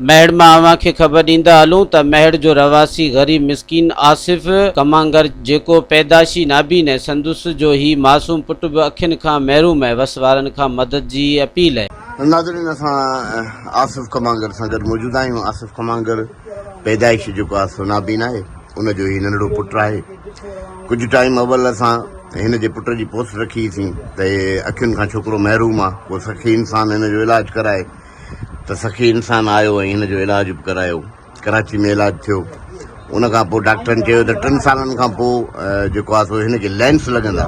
مهڙ مان اوهان کي خبر ڏيندا هلون ته مهڙ جو رهواسي غريب مسڪين آصف ڪمانگر جيڪو پيدائشي نابين ۽ سندس جو هي معصوم پٽ به اکين کان محروم ۽ وس وارن کان مدد جي اپيل. ناظرين اسان آصف ڪمانگر سان گڏ موجود آهيون آصف ڪمانگر پيدائشي جيڪو آهي سو نابين آهي ان جو هي ننڍڙو پٽ آهي ڪجهه ٽائيم اول اسان هن جي پٽ جي پوسٽ رکي سين ته اکين کان ڇوڪرو محروم آهي ڪو سخي انسان هن جو علاج ڪرائي ته سخي انسان آيو ۽ هن جو علاج به ڪرايو. ڪراچي ۾ علاج ٿيو. ان کان پوء ڊاڪٽرن چيو ته ٽن سالن کان پوء جيڪو آهي سو هن کي لينس لڳندا.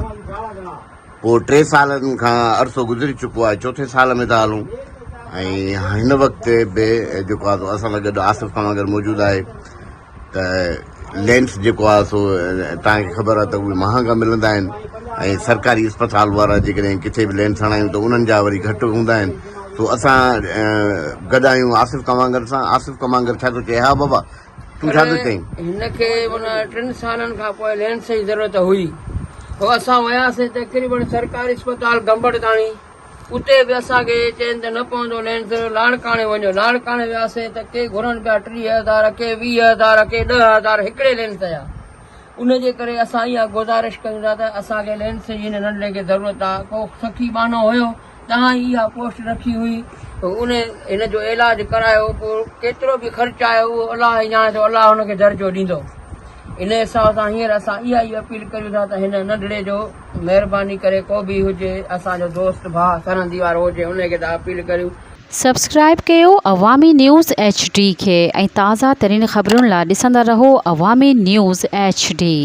پوء ٽي سالن کان عرصو گذري چڪو آهي چوٿين سال ۾ ٿا هلون ۽ هن وقت به جيڪو آهي سو اسان سان گڏ آصف خان موجود آهي. ته لينس جيڪو آهي سو توهان کي خبر آهي ته اهي مهانگا ملندا آهن ۽ سرڪاري اسپتال وارا جيڪڏهن ڪٿي به لينس هڻايون ته انهن جا وري گهٽ هوندا آهن سو اسان گڏ آهيون آصف ڪمانگر سان آصف ڪمانگر ڇا ٿو چئي ها بابا تون ڇا ٿو چئين هن کي معنيٰ ٽن سالن کان پوء لينس جي ضرورت هئي پوء اسان وياسين تقريبن سرڪاري اسپتال گمبٽ تاڻي اتي به اسان کي چين ته نه پوندو لينس لاڙڪاڻي وڃو لاڙڪاڻي وياسين ته ڪي گهرن پيا 30000 ڪي 20000 ڪي 10000 هڪڙي لينس جا ان جي ڪري اسان اها گذارش ڪيون ٿا ته اسان کي لينس جي هن ننڍڙي کي ضرورت آ ڪو سخي ٻانهو هيو تهان ئي اها پوسٽ رکي هئي ان هن جو علاج ڪرايو پوء ڪيترو به خرچ آيو اهو الله ئي ڄاڻي ٿو الله هن کي درجو ڏيندو ان حساب سان هينئر اسان اها ئي اپيل ڪريون ٿا ته هن ننڍڙي جو مهرباني ڪري ڪو به هجي اسان جو دوست ڀاء سرهندي وارو هجي ان کي ٿا اپيل ڪريون. سبسڪرائيب ڪيو عوامي نيوز ايڇ ڊي کي ۽ تازه ترين خبرن لا ڏسندا رهو عوامي نيوز ايڇ ڊي.